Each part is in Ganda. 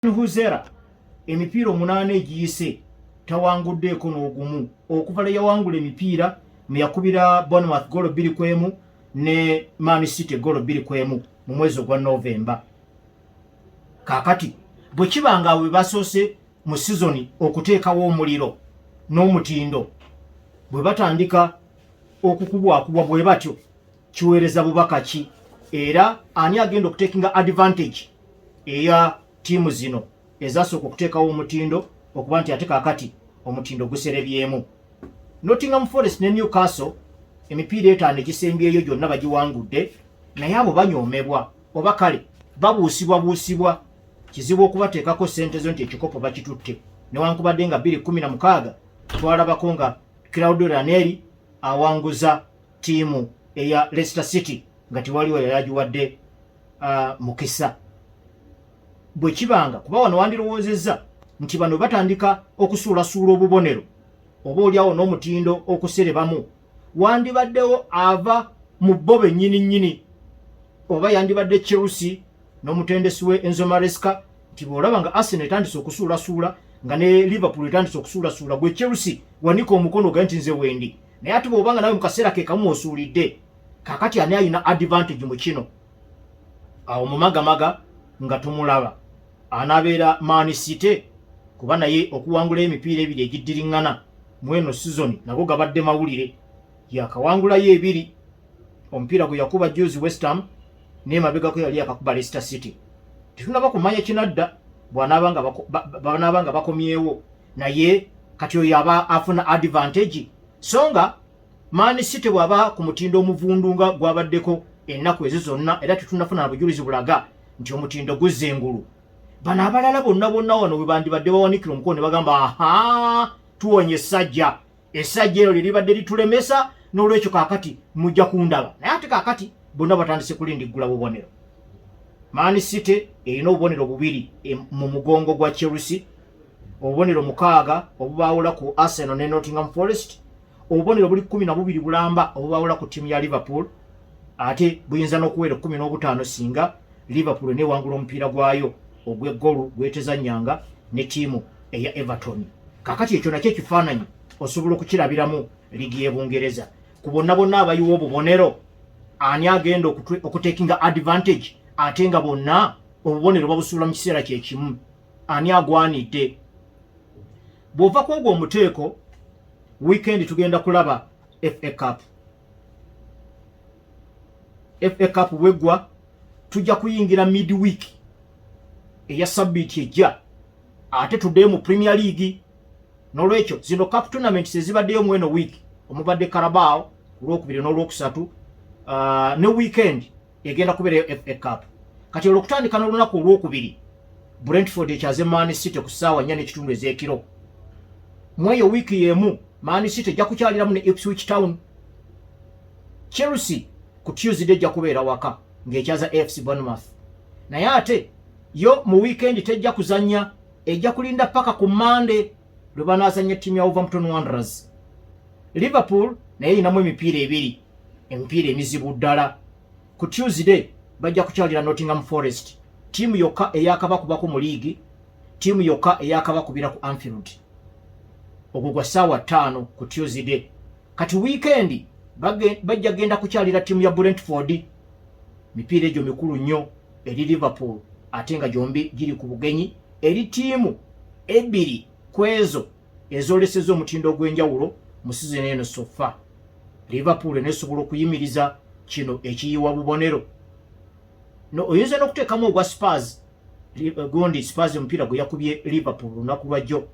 Huzera emipiira omunaana egiyise tawanguddeeko n'ogumu okuva lwe yawangula emipiira mwe yakubira Bournemouth golo 2-1 ne Man City golo 2-1 mu mwezi ogwa Novemba. Kaakati bwe kiba nga bwe basoose mu sizoni okuteekawo omuliro n'omutindo, bwe batandika okukubwakubwa bwe batyo, kiweereza bubaka ki? Era ani agenda okutekinga advantage eya ttiimu zino ezasooka okuteekawo omutindo okuba nti ate kaakati omutindo guserebyemu? Nottingham Forest ne Newcastle emipiira 5 egisembyeyo gyonna bagiwangudde, naye abo banyoomebwa oba kale babuusibwabuusibwa. Kizibu okubateekako ssente zo nti ekikopo bakitutte, newankubadde nga 216 twalabako nga Claudio Ranieri awanguza ttiimu eya Leicester City nga tewaliwo yali agiwadde mukisa. Bwe kibanga kuba wano wandirowoozezza nti bano batandika okusuulasuula obubonero oba oliawo n'omutindo okuserebamu, wandibaddewo ava mu bo bennyini nnyini, oba yandibadde Chelsea n'omutendesi we Enzo Maresca, nti bw'olaba nga Arsenal etandise okusuulasuula, nga ne Liverpool etandise okusuulasuula, gwe Chelsea wanika omukono ogaye nti nze wendi. Naye ate bw'obanga nawe mu kaseera ke kamu osuulidde, kakati ani alina advantage mu kino? Awo mumagamaga nga tumulaba anaabeera Man City, kuba naye okuwangula emipiira ebiri egiddiriŋŋana mu eno sizoni nago gabadde mawulire. Yakawangulayo ebiri, omupiira gwe yakuba juzi West Ham, n'emabegako yali yakakuba Leicester City. Tetunaba kumanya kinadda bw'anaaba nga bakomyewo, naye kati oyo aba afuna advantage. So nga Man City bw'aba ku mutindo omuvundu nga gwabaddeko ennaku ezo zonna, era tetunafuna na bujulizi bulaga nti omutindo guzza engulu, bano abalala bonna bonna wano we bandibadde bawanikira omukono ne bagamba, "Aha, tuwonye essajja, essajja eryo lye libadde litulemesa, n'olwekyo kaakati mujja kundaba." Naye ate kaakati bonna batandise kulindiggula bubonero. Man City erina obubonero bubiri mu mugongo gwa Chelsea, obubonero 6 obubaawula ku Arsenal ne Nottingham Forest, obubonero buli 12 bulamba obubaawula ku ttiimu ya Liverpool, ate buyinza n'okuwera 15 singa Liverpool enewangula omupiira gwayo ogw'eggolu gwetezannyanga ne ttiimu eya Everton. Kakati ekyo nakyo ekifaananyi osobola okukirabiramu ligi y'e Bungereza. Ku bonna bonna abayiwa obubonero, ani agenda okutekinga advantage, ate nga bonna obubonero babusuula mu kiseera kyekimu? Ani agwanidde? Bw'ova ku ogwo omuteeko, weekend tugenda kulaba FA Cup. FA Cup bweggwa, tujja kuyingira midweek eya sabbiiti ejja, ate tuddeyo mu Premier League. N'olwekyo zino cup tournaments ezibaddeyo mu eno week, omubadde Carabao ku Lwokubiri n'Olwokusatu, ne weekend egenda kubeerayo FA Cup. Kati olwokutandika n'olunaku Olwokubiri, Brentford ekyaze Man City ku ssaawa 4:30 ez'ekiro. Mu eyo wiiki y'emu Man City ejja kukyaliramu ne Ipswich Town. Chelsea ku Tuesday ejja kubeera waka ng'ekyaza AFC Bournemouth, naye ate yo mu weekend tejja kuzannya, ejja kulinda paka ku Mande lwe banaazannya ttiimu ya Wolverhampton Wanderers. Liverpool naye erinamu emipiira ebiri, emipiira emizibu ddala. Ku Tuesday bajja kukyalira Nottingham Forest, ttiimu yokka eyakabakubako mu liigi, ttiimu yokka eyakabakubira ku Anfield. Ogwo gwa ssaawa 5 ku Tuesday. Kati weekend bajja genda kukyalira ttiimu ya Brentford. Mipiira egyo mikulu nnyo eri Liverpool, ate nga gyombi giri ku bugenyi eri ttiimu ebbiri ku ezo ezoleseza omutindo ogw'enjawulo mu sizoni eno so far. Liverpool enesobola okuyimiriza kino ekiyiwa bubonero? No oyinza n'okuteekamu ogwa Spurs, gundi Spurs omupiira gwe yakubye Liverpool olunaku lwajjo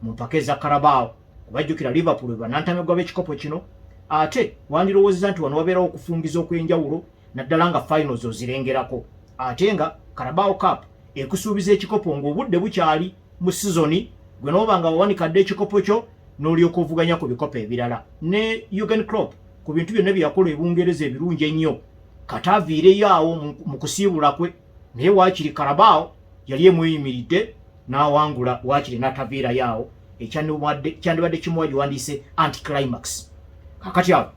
mu mpaka eza Carabao, kubajjukira Liverpool banantamegwa b'ekikopo kino. Ate wandirowoozeza nti wano wabeerawo okufungiza okw'enjawulo, naddala nga finals ozirengerako, ate nga Carabao Cup ekusuubiza ekikopo ng'obudde bukyali mu sizoni, gwe n'oba nga wawanikadde ekikopo kyo n'olyoka ovuganya ku bikopo ebirala. Ne Jurgen Klopp, ku bintu byonna bye yakola e Bungereza ebirungi ennyo, kati aviireyo awo mu kusiibula kwe, naye waakiri Carabao yali emweyimiridde n'awangula, waakiri n'ataviirayo awo, ekyandibadde kimuwa giwandiise anticlimax. Kakati awo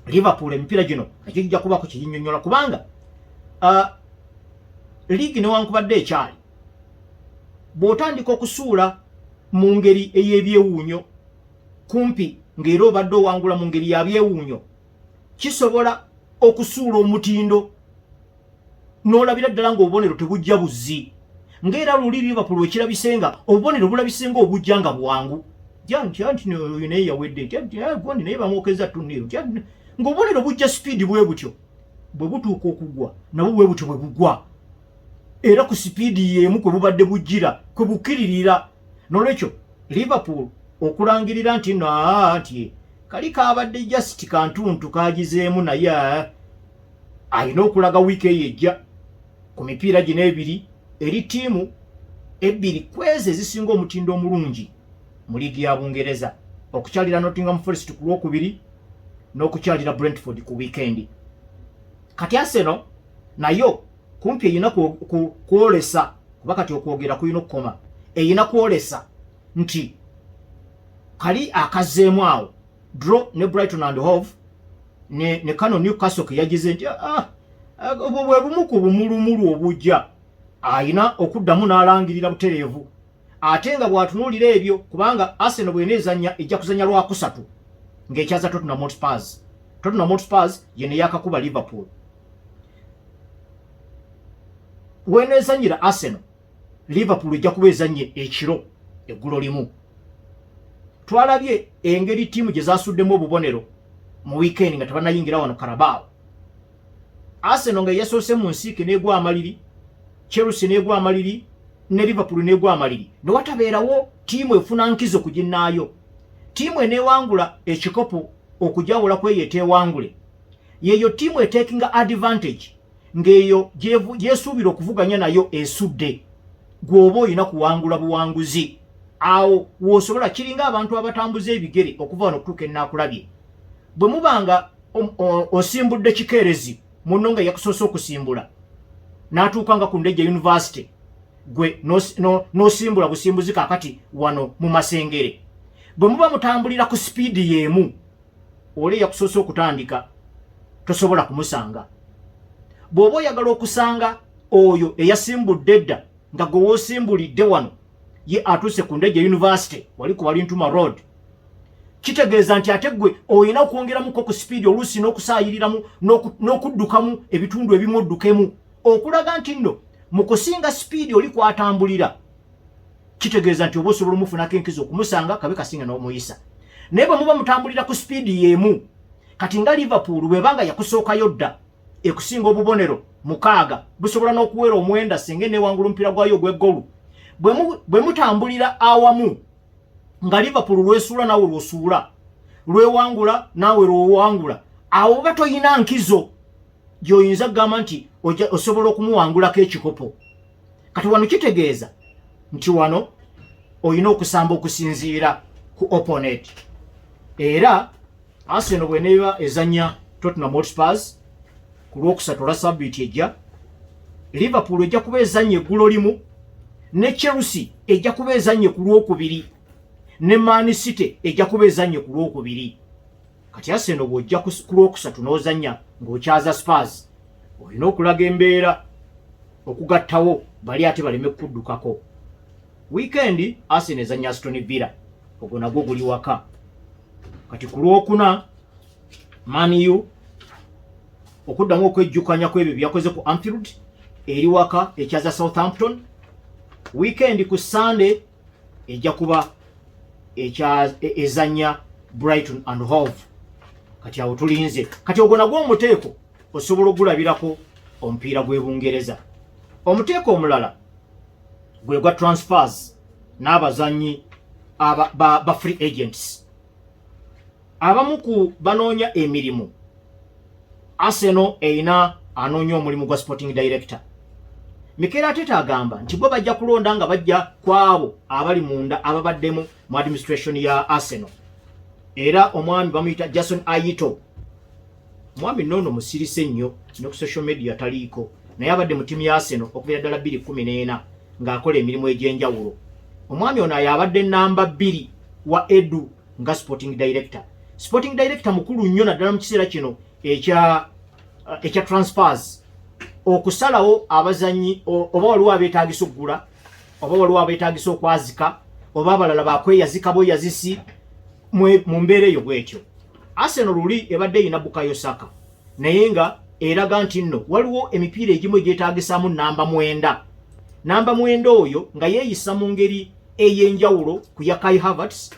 Liverpool emipiira gino nakyo kijja kubaako kyeginnyonnyola, kubanga liigi newankubadde ekyali Bw'otandika okusuula mu ngeri ey'ebyewuunyo, kumpi ng'era obadde owangula mu ngeri ya byewuunyo, kisobola okusuula omutindo n'olabira ddala ng'obubonero tebujja buzzi, ng'era luli Liverpool wekirabise nga obubonero bulabise ng'obujja nga bwangu, nti anti oyo naye yawedde, nti gundi naye bamwokeza 2-0, nti ng'obubonero bujja sipiidi bwe butyo, bwe butuuka okugwa nabwo bwe butyo bwe bugwa, era ku sipiidi y'emu kwe bubadde bujjira kwe bukkiririra. N'olwekyo Liverpool okulangirira nti no nti kali kaabadde just kantuntu kagizeemu, naye alina okulaga wiiki eyo ejja ku mipiira gino ebiri eri ttiimu ebbiri kwezi ezisinga omutindo omulungi mu liigi ya Bungereza, okukyalira Nottingham Forest ku Lwokubiri n'okukyalira Brentford ku wiikendi. Kati Arsenal nayo kumpi erina kwolesa, kuba kati okwogera kulina okukoma, erina kwolesa nti kali akazzeemu awo draw ne Brighton and Hove ne kano Newcastle ke yagize nti obwo bwe bumu ku bumulumulu obujja, ayina okuddamu n'alangirira butereevu. Ate nga bw'atunuulira ebyo, kubanga Arsenal bw'eneezannya ejja kuzannya Lwakusatu ng'ekyaza Tottenham Hotspurs. Tottenham Hotspurs ye ne yakakuba Liverpool. Weneezannyira Arsenal, Liverpool ejja kuba ezannye ekiro eggulo limu. Twalabye engeri ttiimu gye zasuddemu obubonero mu wiikendi nga tebanayingira wano Carabao. Arsenal nga yasoose mu nsiike n'egwa amaliri, Chelsea n'egwa amaliri, ne Liverpool n'egwa amaliri, ne watabeerawo ttiimu efuna nkizo ku ginnaayo. Ttiimu eneewangula ekikopo okujawula ku eyo eteewangule yeeyo ttiimu etekinga advantage ng'eyo gyesuubira okuvuganya nayo esudde. Gw'oba olina kuwangula buwanguzi awo w'osobola. Kiringa abantu abatambuza ebigere okuva wano okutuuka enaakulabye. Bwe mubanga osimbudde kikeerezi, munno nga yakusoose okusimbula n'atuuka nga ku Ndejje University, gwe n'osimbula busimbuzi kakati wano mu Masengere, bwe muba mutambulira ku sipiidi y'emu, oli eyakusoose okutandika tosobola kumusanga. Bw'oba oyagala okusanga oyo eyasimbudde edda nga gwe woosimbulidde wano, ye atuuse ku Ndejje University wali ku Walintuma Road, kitegeeza nti ate gwe olina okwongeramuko ku sipiidi, oluusi n'okusaayiriramu n'okuddukamu ebitundu ebimu oddukemu, okulaga nti nno mu kusinga sipiidi oli kwatambulira, kitegeeza nti oba osobola omufunako enkizo okumusanga kabe kasinga n'omuyisa. Naye bwe muba mutambulira ku sipiidi y'emu, kati nga Liverpool bwebanga yakusookayo dda, ekusinga obubonero 6, busobola n'okuwera 9 singa enewangula omupiira gwayo ogw'eggolu, bwe mutambulira awamu nga Liverpool lwesuula naawe lwosuula, lwewangula naawe lwowangula, awo oba toyina nkizo gy'oyinza kugamba nti osobola okumuwangulako ekikopo. Kati wano kitegeeza nti wano olina okusamba okusinziira ku opponent. Era Arsenal bweneeba ezannya Tottenham Hotspurs ku Lwokusatu olwa sabbiiti ejja, Liverpool ejja kuba ezannya eggulo limu ne Chelsea ejja kuba ezannye ku Lwokubiri, ne Man City ejja kuba ezannye ku Lwokubiri. Kati Arsenal bw'ojja ku Lwokusatu n'ozannya ng'okyaza Spurs, olina okulaga embeera okugattawo bali ate baleme kukuddukako. Wiikendi Arsenal ezannya Aston Villa, ogwo nagwo guli waka. Kati ku Lwokuna Man U okuddamu okwejjukanya ku ebyo byakoze ku Anfield, eri waka ekyaza Southampton. Wiikendi ku Sunday ejja kuba ezannya Brighton and Hove. Kati awo tulinze. Kati ogwo nagwo omuteeko osobola ogulabirako omupiira gw'e Bungereza. Omuteeko omulala gwe gwa transfers n'abazannyi ba free agents, abamu ku banoonya emirimu. Arsenal erina anoonya omulimu gwa sporting director. Mikel Arteta agamba nti bo bajja kulonda nga bajja ku abo abali munda ababaddemu mu administration ya Arsenal. Era omwami bamuyita Jason Ayito. Omwami noono musirise nnyo ne ku social media taliiko, naye abadde mu ttiimu ya Arsenal okuviira ddala 2014 ng'akola emirimu egy'enjawulo. Omwami ono ayabadde namba 2 wa Edu nga sporting director. Sporting director mukulu nnyo, naddala mu kiseera kino ekya transfers, okusalawo abazanyi oba waliwo abeetagisa okugula. Oba waliwo abeetagisa okwazika, oba abalala bakweyazika bweyazisi mu mbeera eyo bwetyo. Arsenal luli ebadde erina Bukayo Saka, naye nga eraga nti nno waliwo emipiira egimu egyetaagisaamu namba 9. Namba 9 oyo nga yeeyisa mu ngeri ey'enjawulo ku ya Kai Havertz,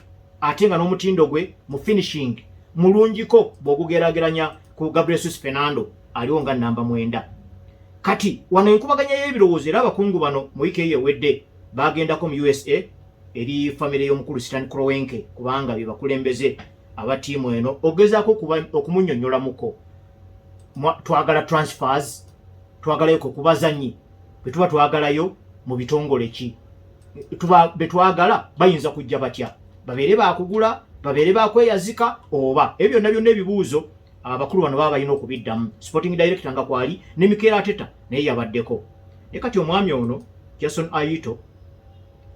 ate nga n'omutindo gwe mu finishing mulungiko bw'ogugeraageranya ku Gabriel Jesus Fernando aliwo nga namba 9. Kati wano enkubaganya y'ebirowoozo, era abakungu bano mu wiiki eyo ewedde bagendako mu USA eri famire y'omukulu Stan Kroenke, kubanga be bakulembeze aba ttiimu eno, okugezaako okumunnyonnyolamuko: twagala transfers, twagalayo ku bazannyi, bwe tuba twagalayo mu bitongole ki, tuba be twagala bayinza kujja batya, babeere bakugula, babeere bakweyazika, oba ebyo byonna byonna. Ebibuuzo abakulu bano baba balina okubiddamu. Sporting director nga kwali ne Mikel Arteta naye yabaddeko. Naye kati omwami ono Jason Ayito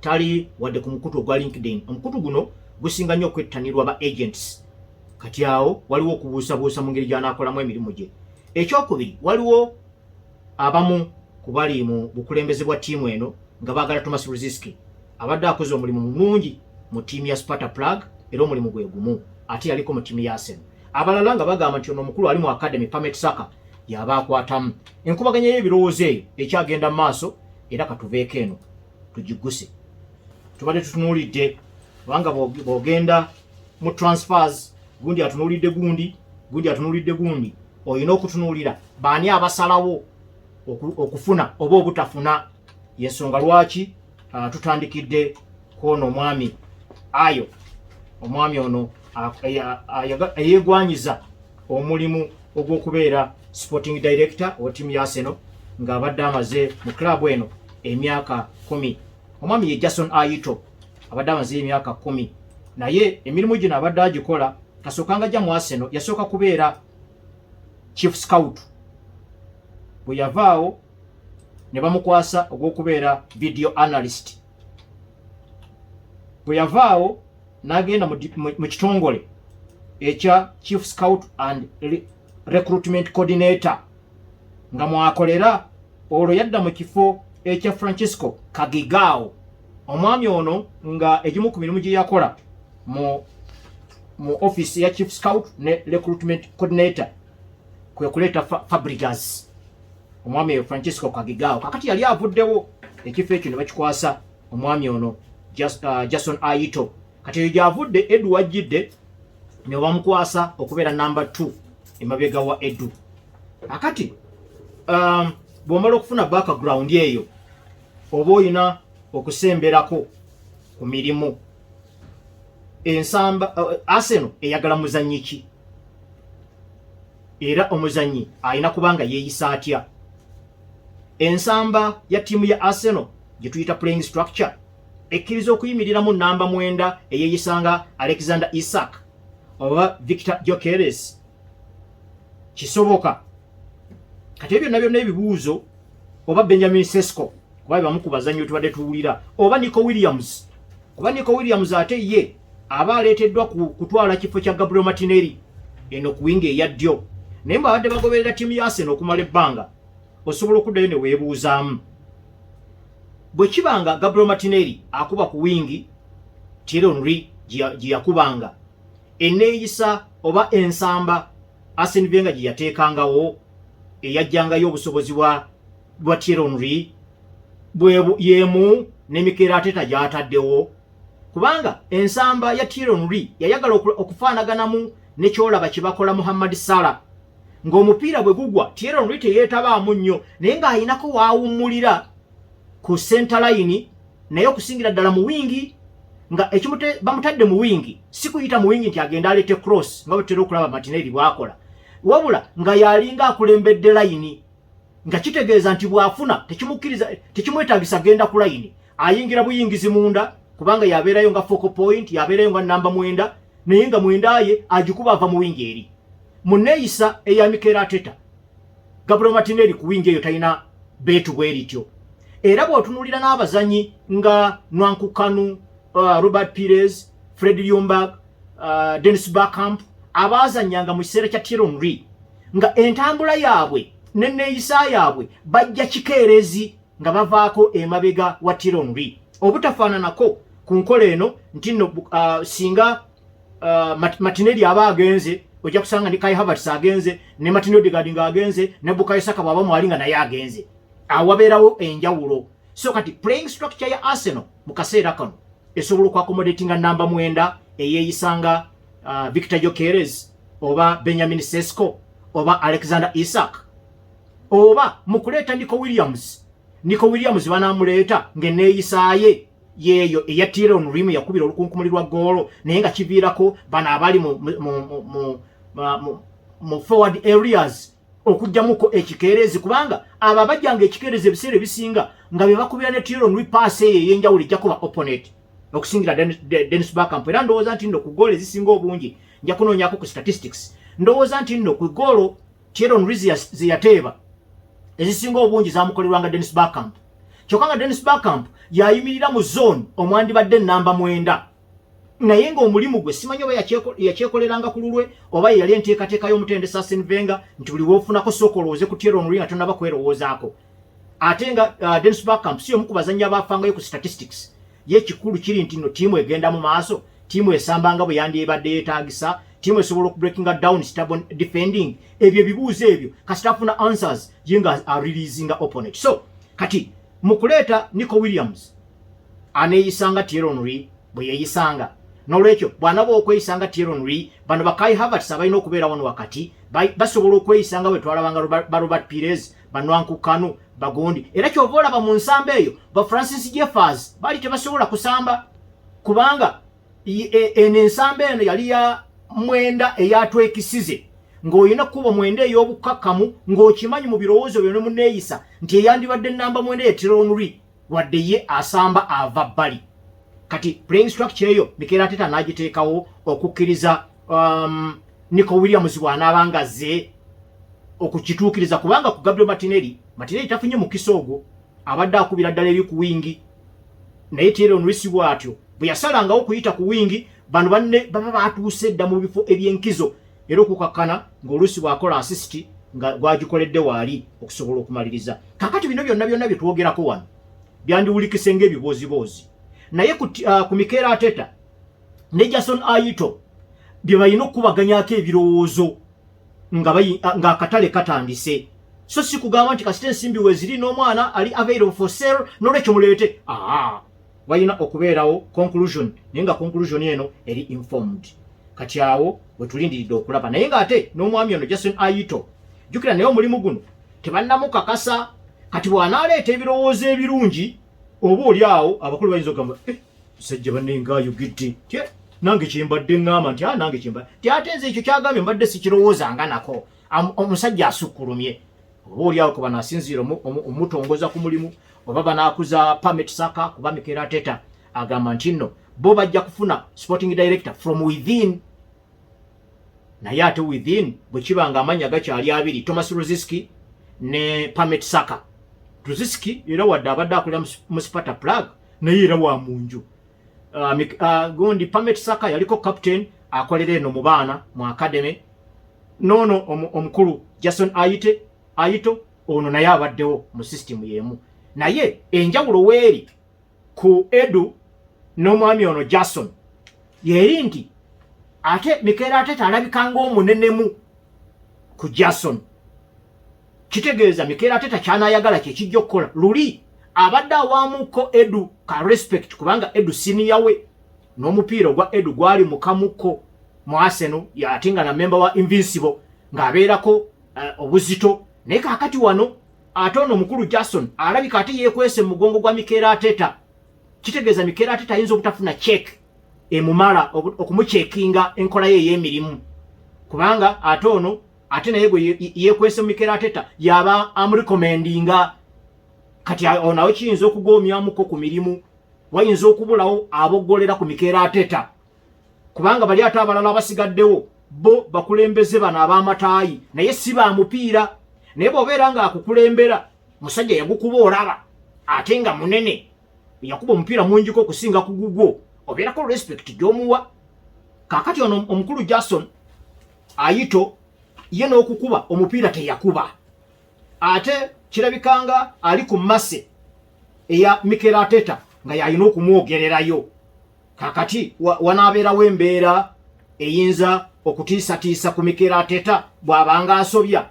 tali wadde ku mukutu ogwa LinkedIn. Omukutu guno gusinga nnyo okwettanirwa ba agents. Kati awo waliwo okubuusabuusa mu ngeri gy'anaakolamu emirimu gye. Ekyokubiri, waliwo abamu ku bali mu bukulembeze bwa ttiimu eno nga baagala Thomas Rosicky, abadde akoze omulimu mulungi mu ttiimu ya Sparta Prague, era omulimu gwe gumu ate yaliko mu ttiimu ya Arsenal. Abalala nga bagamba nti ono omukulu ali mu academy, Per Mertesacker, yaba akwatamu. Enkubaganya y'ebirowoozo eyo ekyagenda mu maaso, era katuveeko eno tugiguse. Tubadde tutunuulidde, kubanga bw'ogenda mu transfers, gundi atunuulidde gundi, gundi atunuulidde gundi, olina okutunuulira baani abasalawo okufuna oba obutafuna. Yensonga lwaki tutandikidde kwono omwami ayo, omwami ono eyeegwanyiza omulimu ogw'okubeera sporting director owa ttiimu ya Arsenal, ng'abadde amaze mu club eno emyaka 10. Omwami ye Jason Ayito, abadde amaze emyaka 10, naye emirimu gino abadde agikola kasookanga ajja mu Arsenal. Yasooka kubeera chief scout, bwe yavaawo ne bamukwasa ogw'okubeera video analyst. Bwe yavaawo n'agenda mu kitongole ekya chief scout and recruitment coordinator nga mwakolera. Olwo yadda mu kifo ekya Francisco Cagigao. Omwami ono nga egimu ku mirimu gye yakola mu office ya chief scout ne recruitment coordinator kwe kuleeta Fabregas. Omwami oyo Francisco Cagigao kakati yali avuddewo, ekifo ekyo ne bakikwasa omwami ono Jason Ayito. Kati eyo gyavudde, Edu wajjidde ne bamukwasa okubeera namba 2 emabega wa Edu. Akati bw'omala okufuna background eyo, oba oyina okusemberako ku mirimu. Ensamba Arsenal eyagala muzannyi ki, era omuzannyi alina kubanga yeeyisa atya? Ensamba ya ttiimu ya Arsenal gye tuyita playing structure ekkiriza okuyimiriramu namba 9 eyeeyisanga Alexander Isak oba Victor Gyokeres? Kisoboka? Kati ebyo byonna byonna ebibuuzo, oba Benjamin Sesko, kuba bamu ku bazannyi tubadde tuwulira, oba Nico Williams, kuba Nico Williams ate ye aba aleeteddwa kutwala kifo kya Gabriel Martinelli eno ku wingi eya ddyo. Naye mbabadde bagoberera ttiimu ya Arsenal okumala ebbanga, osobola okuddayo ne weebuuzaamu: bwe kiba nga Gabriel Martinelli akuba ku wingi Thierry Henry gye yakubanga, enneeyisa oba ensamba Arsene Wenger gye yateekangawo eyajjangayo obusobozi bwa Thierry Henry yemu ne Mikel Arteta gy'ataddewo? Kubanga ensamba ya Thierry Henry yayagala okufaanaganamu ne kyolaba kye bakola Muhammad Salah, ng'omupiira bwe gugwa Thierry Henry teyeetabaamu nnyo, naye ng'ayinako waawummulira ku center line, naye okusingira ddala mu wingi, nga ekimute bamutadde mu wingi si kuyita mu wingi nti agenda aleete cross nga bwe tutera okulaba Martinelli bw'akola, wabula nga yalinga akulembedde layini, nga kitegeeza nti bw'afuna tekimukkiriza, tekimwetaagisa genda ku layini, ayingira buyingizi munda, kubanga yabeerayo nga focal point, yabeerayo nga namba 9, naye nga 9 ye agikuba ava mu wingi eri. Mu neeyisa eya Mikel Arteta, Gabriel Martinelli ku wingi eyo talina beetu bwe rityo. Era bw'otunuulira n'abazanyi nga Nwankwo Kanu, Robert Pires, Fred Ljungberg, Dennis Bergkamp abaazannyanga mu kiseera kya Thierry Henry, nga entambula yaabwe n'enneeyisa yaabwe bajja kikeerezi. nga bavaako emabega wa Thierry Henry, obutafaananako ku nkola eno nti nno singa Martinelli aba agenze, ojja kusanga ne Kai Havertz agenze, ne Martin Odegaard ng'agenze, ne Bukayo Saka bw'aba mwali nga naye agenze, awabeerawo enjawulo. So kati playing structure ya Arsenal mu kaseera kano esobola okwaccommodatinga namba 9 eyeeyisanga Victor Gyokeres oba Benjamin Sesko oba Alexander Isak, oba mu kuleeta Nico Williams, Nico Williams banaamuleeta ng'enneeyisaaye yeeyo eya Thierry Henry yakubira olukunkumuli lwa goolo, naye nga kiviirako bano abali mu forward areas okugjamuko ekikeerezi, kubanga abo abajjanga ekikeerezi ebiseera ebisinga nga be bakubira ne Thierry Henry pass eyo ey'enjawulo ejja kuba opponent okusingira Dennis Bergkamp. Era ndowooza nti nno ku goolo ezisinga obungi, nja kunoonyako ku statistics, ndowooza nti nno ku goolo Thierry Henry ze yateeba ezisinga obungi zamukolerwanga Dennis Bergkamp, kyokka nga Dennis Bergkamp yayimirira mu zone omwandibadde namba 9, naye ng'omulimu gwe simanyi oba yakyekoleranga ku lulwe oba ye yali enteekateeka y'omutendesi Arsene Wenger nti buli woofunako sooka olowooze ku Thierry Henry nga tonnaba kwerowoozaako. Ate nga Dennis Bergkamp si omu ku bazannyi abaafangayo ku statistics. Ye ekikulu kiri nti nno ttiimu egenda mu maaso, ttiimu esamba nga bwe yandibadde yeetaagisa, ttiimu esobola okubreakinga down stubborn defending. Ebyo ebibuuzo ebyo kasita afuna answers, ye nga areleasinga opponent. So kati mu kuleeta Nico Williams aneeyisanga Thierry Henry bwe yeeyisanga, n'olwekyo bw'anaba okweyisanga Thierry Henry, bano ba Kai Havertz abalina okubeera wano wakati basobola okweyisanga bwe twalabanga ba Robert Pires, ba Nwankwo Kanu, bagundi. Era kyova olaba mu nsamba eyo ba Francis Jeffers baali tebasobola kusamba, kubanga eno ensamba eno yali ya 9 eyatwekisize ng'olina kuba 9 ey'obukakkamu, ng'okimanyi mu birowoozo byo ne muneeyisa nti eyandibadde namba 9 ye Thierry Henry, wadde ye asamba ava bbali. Kati playing structure eyo Mikel Arteta n'agiteekawo okukkiriza Nico Williams bw'anaaba nga azze okukituukiriza, kubanga ku Gabriel Martinelli, Martinelli tafunye mukisa ogwo, abadde akubira ddala eri ku wing, naye Thierry Henry si bw'atyo. Bwe yasalangawo okuyita ku wing, bano banne baba batuuse dda mu bifo ebyenkizo, era okukakkana ng'oluusi bw'akola assist nga gwagikoledde waali okusobola okumaliriza. Kakati bino byonna byonna bye twogerako wano byandiwulikise ng'ebibooziboozi, naye ku Mikel Arteta ne Jason Ayto bye balina okukubaganyako ebirowoozo ng'akatale katandise, so si kugamba nti kasita ensimbi weeziri n'omwana ali available for sale, n'olwekyo muleete. Aa, walina okubeerawo conclusion, naye nga conclusion eno eri informed. Kati awo wetulindiridde okulaba, naye ng'ate n'omwami ono Jason Ayto, jjukira naye omulimu guno tebannamukakasa. Kati bw'anaaleeta ebirowoozo ebirungi, oba oli awo abakulu bayinza okugamba, "Eh, musajja banne ngaayogedde tye nange kyembadde ŋŋamba nti nange kyemba ti ate nze ekyo kyagambye mbadde sikirowoozanga nako." Omusajja asukkulumye, oba oli awo kuba naasinziira omutongoza ku mulimu, oba banaakuza Per Mertesacker, kuba Mikel Arteta agamba nti nno bo bajja kufuna sporting director from within. Naye ate within bwe kiba nga amannya gakyali abiri, Thomas Rosicky ne Per Mertesacker. Rosicky era wadde abadde akolera mu Sparta Prague, naye era wa munju. Gundi Per Mertesacker yaliko captain, akolera eno mu baana mu academy. Noono omukulu Jason Ayite Ayto ono naye abaddewo mu system y'emu, naye enjawulo weeri ku Edu n'omwami ono Jason yeri nti ate Mikel Arteta alabika ng'omunenemu ku Jason. Kitegeeza Mikel Arteta kyanaayagala kyekijja okukola. Luli abadde awaamuko Edu ka respect, kubanga Edu senior we, n'omupiira ogwa Edu gwali mukamukko mu Arsenal, ate nga na member wa Invincible, ng'abeerako obuzito. Naye kaakati wano ate ono omukulu Jason alabika ate yeekwese mu mugongo gwa Mikel Arteta. Kitegeeza Mikel Arteta ayinza obutafuna check emumala okumucheckinga enkola ye ey'emirimu, kubanga ate ono ate naye gwe yeekwese mu Mikel Arteta yaba amurecommendinga. Kati ono awo kiyinza okugoomyamuko ku mirimu, wayinza okubulawo aboggolera ku Mikel Arteta, kubanga bali ate abalala abasigaddewo bo bakulembeze bano ab'amataayi, naye si ba mupiira. Naye bw'obeera ng'akukulembera musajja yagukuba olaba ate nga munene, yakuba omupiira mungiko okusinga ku gugwo, obeerako respect gy'omuwa. Kaakati ono omukulu Jason Ayito ye n'okukuba omupiira teyakuba, ate kirabikanga ali ku mase. eya Mikel Arteta nga yalina okumwogererayo. Kakati wanaabeerawo embeera eyinza okutiisatiisa ku Mikel Arteta bw'abanga asobya.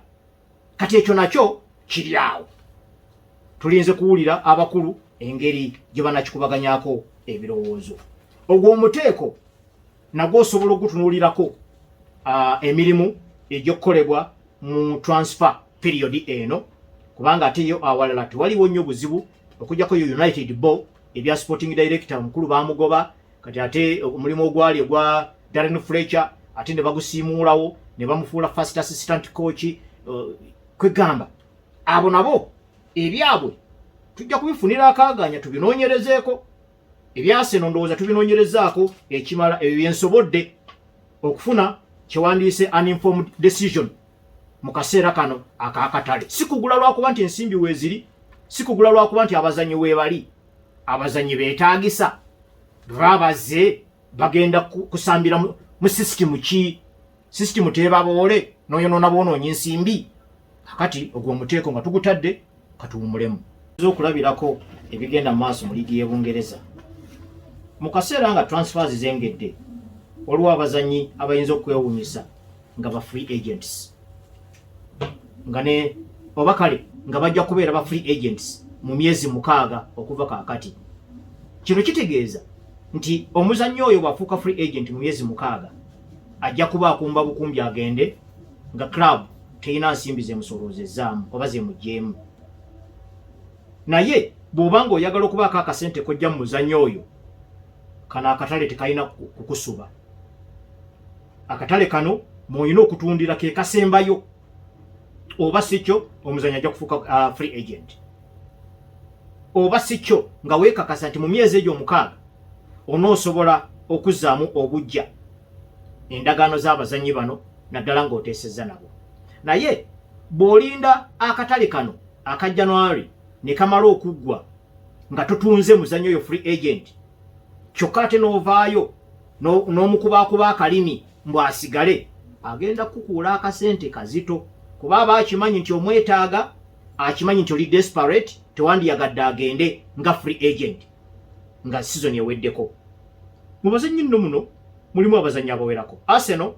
Kati ekyo nakyo kiri awo, tulinze kuwulira abakulu engeri gye banakikubaganyako ebirowoozo. Ogwo omuteeko nagwo osobola ogutunuulirako emirimu egy'okukolebwa mu transfer period eno, kubanga ate yo awalala tewaliwo nnyo buzibu okujjako yo United bo ebya sporting director omukulu bamugoba. Kati ate omulimu ogwali ogwa Darren Fletcher ate ne bagusiimuulawo ne bamufuula first assistant coach. Kwegamba abo nabo ebyabwe tujja kubifunira akaaganya tubinoonyerezeeko. Ebyaseno ndowooza tubinoonyerezaako ekimala. Ebyo byensobodde okufuna kyewandiise uninformed decision mu kaseera kano akakatale. Si kugula lwakuba nti ensimbi weeziri, si kugula lwakuba nti abazanyi weebali. Abazanyi beetaagisa babaze bagenda kusambira mu sisitimu ki? Sisitimu tebaboole noyonoona bwonoonya ensimbi. Kakati ogwo omuteeko nga tugutadde, katuwumulemu okulabirako ebigenda mu maaso mu liigi y'e Bungereza. Mu kaseera nga transfers zengedde, waliwo abazanyi abayinza okwewuunyisa nga ba free agents, nga ne oba kale nga bajja kubeera ba free agents mu myezi 6 okuva kaakati. Kino kitegeeza nti omuzannyi oyo bw'afuuka free agent mu myezi 6, ajja kuba akumba bukumbi agende nga club terina nsimbi zemusoloozezaamu oba zemuggyeemu. Naye bw'oba ng'oyagala okubaako akasente kojja mu muzannyo oyo, kano akatale tekalina kukusuba. Akatale kano mwolina okutundira ke kasembayo, oba si kyo omuzannyi ajja kufuuka free agent, oba si kyo nga weekakasa nti mu myezi egyo 6 onoosobola okuzzaamu obujja endagaano z'abazannyi bano, naddala ng'oteesezza nabo. Naye bw'olinda akatale kano aka January ne kamala okuggwa nga totunze muzannyo oyo free agent, kyokka ate n'ovaayo n'omukubaakuba akalimi mbw asigale, agenda kukuula akasente kazito, kuba aba akimanyi nti omwetaaga, akimanyi nti oli desperate, tewandiyagadde agende nga free agent nga season eweddeko. Mu bazannyi nno muno mulimu abazannyi abawerako. Arsenal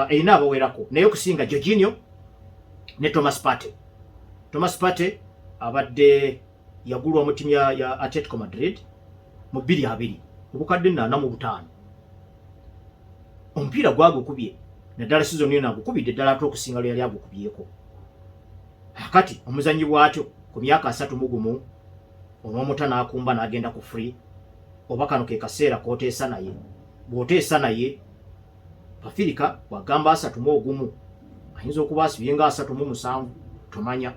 erina abawerako, naye okusinga Jorginho ne Thomas Partey. Thomas Partey abadde yagulwa mu ttiimu ya Atletico Madrid mu 2020 obukadde 45. Omupiira gwagukubye naddala season eno, agukubidde ddala ate okusinga lwe yali agukubyeko. Akati omuzannyi bw'atyo ku myaka 31 onoomuta n'akumba n'agenda ku free, oba kano ke kaseera k'oteesa naye. Bw'oteesa naye Pafirika bw'agamba 31, ayinza okuba asibye nga 37. Tomanya,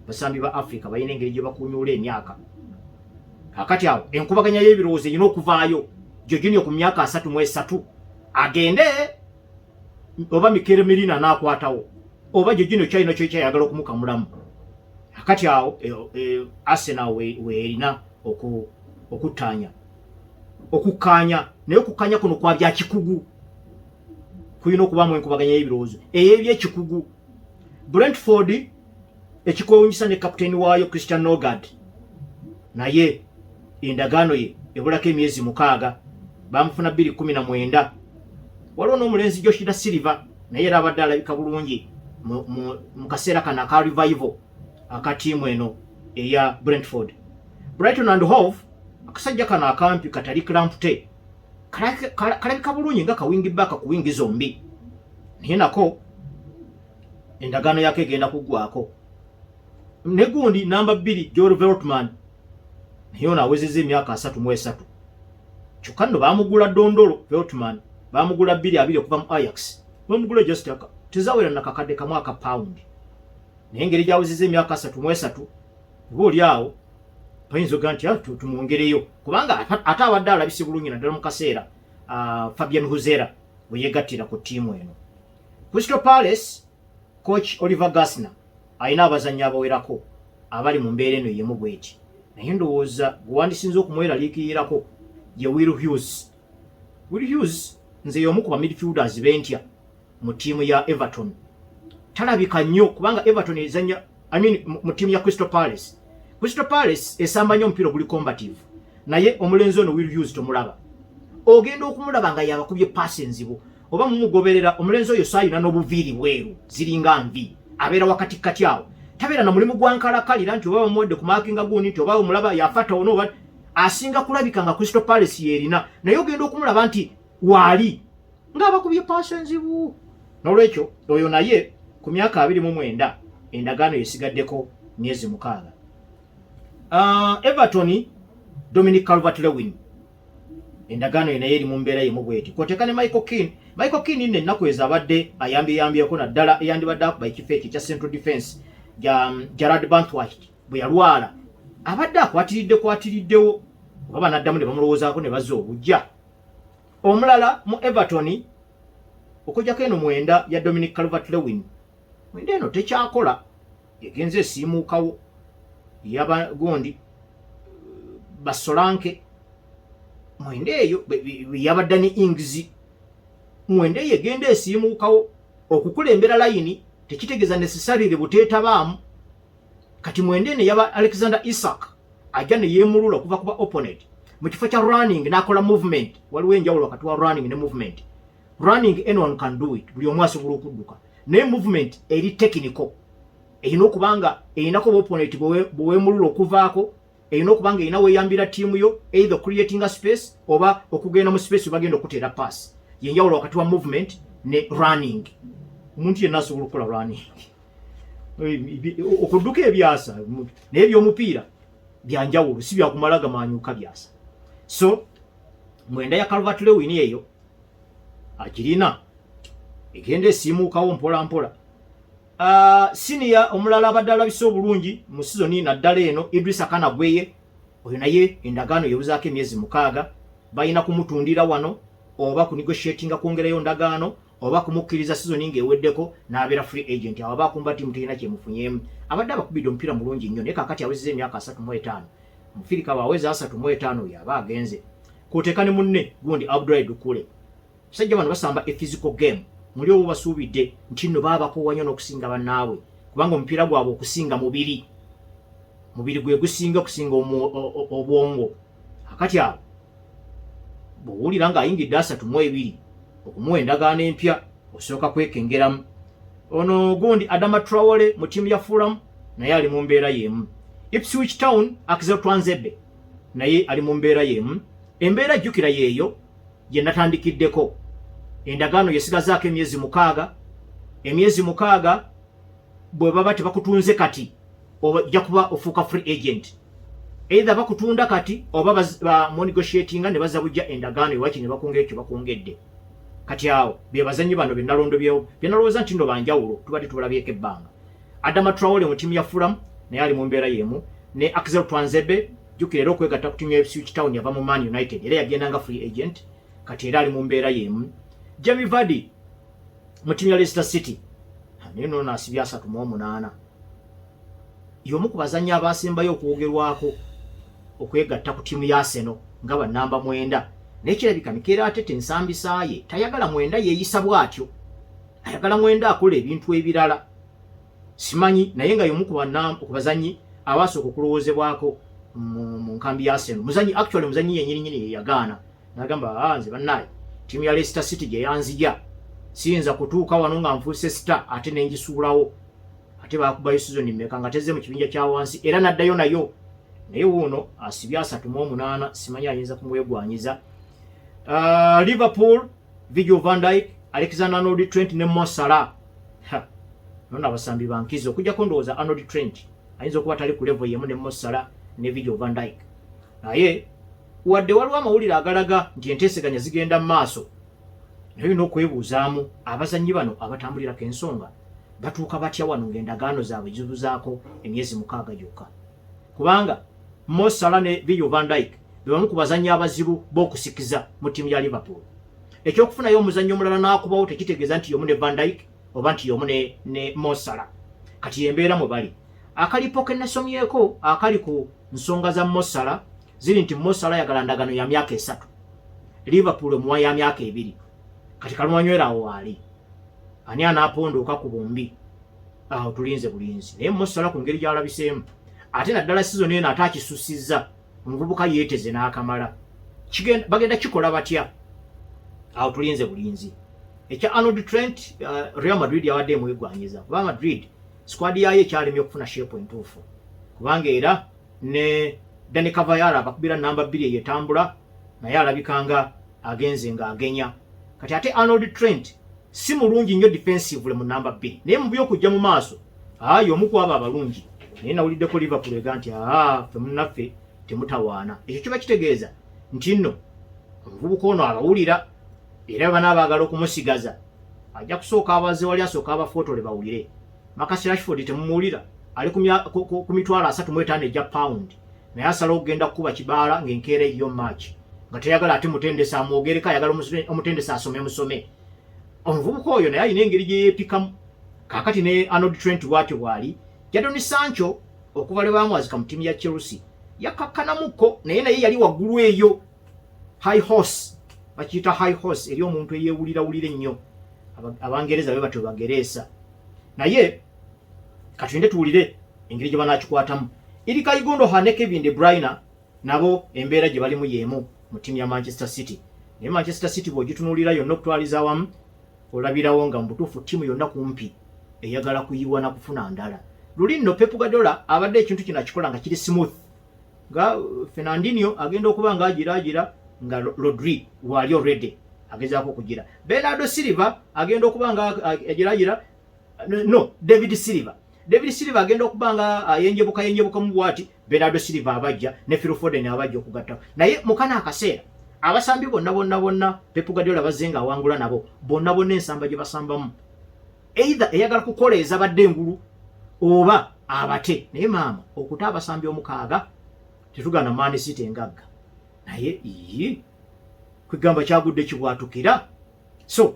basambi ba Africa balina engeri gye bakunyuula emyaka. Kakati awo enkubaganya y'ebirowoozo erina okuvaayo. Jorginho ku myaka 33 agende, oba Mikel Merino anaakwatawo, oba Jorginho kyalina kyo kyayagala okumukamulamu? Kakati awo Arsenal weerina okuttaanya, okukkaanya. Naye okukkaanya kuno kwa bya kikugu, kulina okubaamu enkubaganya y'ebirowoozo ey'ebyekikugu. Brentford ekikwewunyisa ne kapiteeni waayo Christian Norgaard, naye endagaano ye ebulako emyezi 6, bamufuna 2019. Waliwo n'omulenzi Josh Da Silva, naye era abadde alabika bulungi mu kaseera kano aka revival aka ttiimu eno eya Brentford. Brighton and Hove, akasajja kano akampi katali Lamptey kalabika bulungi nga ka wing back ku wing zombi, naye nako endagaano yako egenda kuggwako. Ne gundi namba 2 Joel Veltman, naye ono awezezza emyaka 33. Kyokka nno baamugula dondolo. Veltman baamugula 2020 okuva mu Ajax, bamugula just tezawera nakakadde kamu aka pawundi, naye engeri gyawezezza emyaka 33, oba oli awo bayinza okuga nti, "Ah, tumwongereyo," kubanga ate abadde alabise bulungi naddala mu kaseera Fabian Hurzeler bwe yegattira ku ttiimu eno. Crystal Palace, coach Oliver Glasner alina abazannyi abawerako abali mu mbeera eno yemu bweti, naye ndowooza gwe wandisinze okumweraliikirirako ye Will Hughes. Will Hughes nze y'omu ku ba midfielders bentya mu ttiimu ya Everton. Talabika nnyo kubanga Everton ezannya, I mean, mu ttiimu ya Crystal Palace. Crystal Palace esamba nnyo omupiira oguli combative, naye omulenzi ono Will Hughes tomulaba, ogenda okumulaba nga yabakubye paasi enzibu. Oba mumugoberera omulenzi oyo, saayina n'obuviiri bweru, ziringa nvi, abeera wakati kati awo, tabeera na mulimu gwa nkalakalira nti oba bamuwadde ku maakinga gundi, nti oba omulaba yafata ono, oba asinga kulabika nga Crystal Palace yerina, naye ogenda okumulaba nti waali ng'abakubye paasi enzibu. N'olwekyo oyo naye ku myaka 29, endagaano yesigaddeko myezi 6. Everton, Dominic Calvert Lewin, endagaano ye naye eri mu mbeera yemu bweti, kwoteeka ne Michael Keane. Michael Keane nno ennaku ezo abadde ayambyeyambyeko, naddala eyandibadde akuba ekifo ekyo ekya central defense Jarrad Branthwaite bwe yalwala, abadde akwatiridde kwatiriddewo, oba banaddamu ne bamulowoozaako ne bazza obujja. Omulala mu Everton, okujjako eno 9 ya Dominic Calvert Lewin, 9 eno tekyakola, egenza esiimuukawo, yaba gundi basolanke 9 eyo yaba Danny Ings, 9 eyo egenda esiimuukawo. Okukulembera layini tekitegeeza necessarily buteetabaamu. Kati 9 eno yaba Alexander Isak ajja ne yeemulula okuva kuba opponent mu kifo kya running n'akola movement. Waliwo enjawulo wakati wa running ne movement. Running, anyone can do it, buli omu asobola okudduka, naye movement eri technical, erina okuba nga erinako opponent bweweemulula okuvaako, erina okuba nga erina weeyambira ttiimu yo, either creating a space oba okugenda mu space webagenda okuteera pass. Yenjawulo wakati wa movement ne running. Omuntu yenna asobola okukola running, okudduka ebyasa, naye ebyomupiira byanjawulo, si byakumala gamanyuka byasa. So 9 ya Calvert Lewin eyo agirina, egenda esiimuukawo mpola mpola. Senior omulala abadde alabise obulungi mu sizoni naddala eno, Idrissa Gana Gueye, oyo naye endagaano yebuzaako emyezi 6. Balina kumutundira wano oba ku negotiatinga kwongerayo ndagaano oba kumukkiriza sizoni ng'eweddeko n'abeera free agent. Awo aba akumba ttiimu terina kyemufunyeemu. Abadde abakubidde omupiira mulungi nnyo, naye kakati awezezza emyaka 35. Mufirika bwaweza 35, oyo aba agenze. Kwoteeka ne munne gundi Abdoulaye Doucoure. Basajja bano basamba e physical game, muli obo basuubidde nti nno baabakoowa nnyo n'okusinga bannaabwe, kubanga omupiira gwabwe okusinga mubiri, mubiri gwe gusinga okusinga obwongo. Akati awo bw'owulira ng'ayingidde 32, okumuwa endagaano empya osooka kwekengeramu. Ono gundi Adama Traore mu ttiimu ya Fulham naye ali mu mbeera y'emu. Ipswich Town, Axel Tuanzebe naye ali mu mbeera y'emu. Embeera jjukira yeeyo gye natandikiddeko, endagaano yesigazaako emyezi 6. Emyezi 6 bwe baba tebakutunze kati, ojja kuba ofuuka free agent. Either bakutunda kati oba banegotiatinga ne bazza bujja endagaano ewaki ne bakwongera ekyo bakwongedde. Kati awo bye bazannyi bano byenalondo byenalowooza nti nno banjawulo, tubadde tubalabyeko ebbanga. Adama Traore mu ttiimu ya Fulham naye ali mu mbeera y'emu ne Axel Tuanzebe. Jjukira era okwegatta ku ttiimu ya Ipswich Town yava mu Man United, era yagenda nga free agent, kati era ali mu mbeera y'emu. Jamie Vardy mu ttiimu ya Leicester City naye noono asibye 38, y'omu ku bazannyi abasembayo okwogerwako okwegatta ku ttiimu ya Arsenal nga bannamba 9, naye kirabika Mikel Arteta ensambisa ye tayagala 9 yeeyisa bw'atyo, ayagala 9 akola ebintu ebirala, simanyi. Naye nga y'omu ku bazannyi abasooka okulowoozebwako mu nkambi ya Arsenal. Muzanyi, actually muzanyi yennyini nyini ye yagaana n'agamba, "Ah, nze bannaaye ttiimu ya Leicester City gye yanzija, siyinza kutuuka wano nga nfuuse star ate ne ngisuulawo." Ate baakubayo sizoni mmeka nga tezze mu kibinja kya wansi, era n'addayo nayo. Naye wuuno asibye 38, simanyi ayinza kumwegwanyiza. Liverpool, Virgil van Dijk, Alexander Arnold, Trent ne Mo Salah. Nona abasambi bankizo, okujjako ndowooza Arnold Trent ayinza okuba tali ku level yemu ne Mo Salah ne Virgil van Dijk, naye wadde waliwo amawulire agalaga nti enteeseganya zigenda mu maaso, naye olina okwebuuzaamu abazannyi bano abatambulirako ensonga batuuka batya wano ng'endagaano zaabwe zibuzaako emyezi 6 gyokka, kubanga Mo Salah ne Virgil van Dijk be bamu ku bazannyi abazibu b'okusikiza mu ttiimu ya Liverpool. Ekyokufunayo omuzannyi omulala n'akubawo tekitegeeza nti y'omu ne Van Dijk oba nti y'omu ne Mo Salah. Kati embeera mwe bali, akalipo ke nasomyeko akali ku nsonga za Mo Salah ziri nti Mo Salah yagala ndagaano ya myaka 3, Liverpool emuwa ya myaka 2. Kati kalumwanywera awo waali ani anaaponduuka ku bombi, awo tulinze bulinzi. Naye Mo Salah ku ngeri gy'alabiseemu Ate naddala sizoni eno ate akisusizza, omuvubuka yeeteze n'akamala. Bagenda kikola batya? Awo tulinze bulinzi. Ekya Arnold Trent, Real Madrid yabadde emwegwanyiza, kuba Madrid squad yaayo ekyalemye okufuna shape entuufu, kubanga era ne Dani Carvajal abakubira namba 2 eyetambula naye alabika nga agenze ng'agenya. Kati ate Arnold Trent si mulungi nnyo defensively mu namba 2, naye mu by'okujja mu maaso ayi omu ku abo abalungi. Naye nawuliddeko Liverpool ega nti aa, ffe munnaffe temutawaana. Ekyo kiba kitegeeza nti nno omuvubuka ono abawulira, era banaaba baagala okumusigaza ajja kusooka abaze wali, asooka abafootole bawulire. Marcus Rashford temumuwulira, ali ku 35,000 egya pound, naye asala okugenda kukuba kibaala ng'enkeera eyo match, nga teyagala ate mutendesi amwogereko, ayagala omutendesi asome musome. Omuvubuka oyo naye alina engeri gye yeepikamu. Kaakati ne Arnold Trent bw'atyo bw'ali. Jadon Sancho okuva lwe bamwazika mu ttiimu ya Chelsea yakkakkanamuko, naye yali waggulu eyo, high horse, bakiyita high horse eri omuntu eyeewulirawulira ennyo. Abangereza be batyo bagereesa, naye katulinde tuwulire engeri gye banaakikwatamu. Ilkay Gundogan ne Kevin De Bruyne nabo embeera gye balimu y'emu mu ttiimu ya Manchester City. Naye Manchester City bw'ogitunuulira yonna okutwaliza awamu, olabirawo nga mu butuufu ttiimu yonna kumpi eyagala kuyiwa na kufuna ndala. Luli nno Pep Guardiola abadde ekintu kino akikola nga kiri smooth, nga Fernandinho agenda okuba nga agiraagira, nga Rodri waali already agezaako okugira. Bernardo Silva agenda okuba nga agiraagira, no, David Silva, David Silva agenda okuba nga ayenjebuka yenjebukamu bwati, Bernardo Silva abajja ne Phil Foden abajja okugatta. Naye mukana akaseera abasambi bonna bonna bonna Pep Guardiola bazze nga awangula nabo bonna bonna, ensamba gye basambamu either eyagala kukoleeza badde engulu oba abate. Naye maama, okuta abasambi 6, tetugana Man City engagga, naye iyi kwegamba kyagudde kibwatukira. So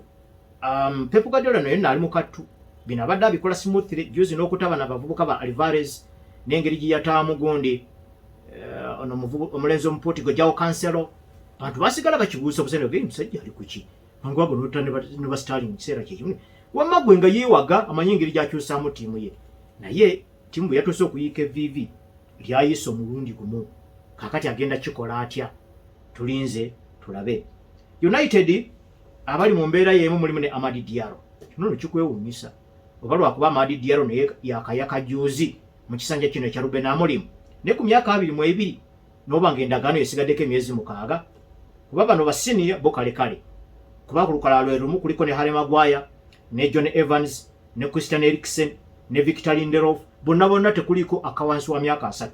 Pep Guardiola naye naali mukattu, bino abadde abikola smoothly juzi n'okutabana abavubuka ba Alvarez n'engeri gye yataamu gundi, ono omulenzi Omuportugal Joao Cancelo. Bantu basigala bakibuusa busene ge musajja ali kuki mangu ago n'ota ne ba Sterling mu kiseera kyekimu. Wamma gwe nga yeewaga amanyi engeri gy'akyusaamu ttiimu ye, naye ttiimu bwe yatuuse okuyiika evviivi lyayise omulundi gumu, kaakati agenda kikola atya? Tulinze tulabe. United abali mu mbeera y'emu mulimu ne Amad Diallo. Kino nno kikwewuunyisa, oba lwakuba Amad Diallo naye yakayaka juzi mu kisanja kino ekya Ruben Amorim, naye ku myaka 22 n'oba ng'endagaano esigaddeko emyezi 6, kuba bano basiniya bo kale kale, kuba ku lukalala lwe lumu kuliko ne Harry Maguire ne John Evans ne Christian Eriksen ne Victor Lindelof, bonna bonna tekuliko akawansi wa myaka 30.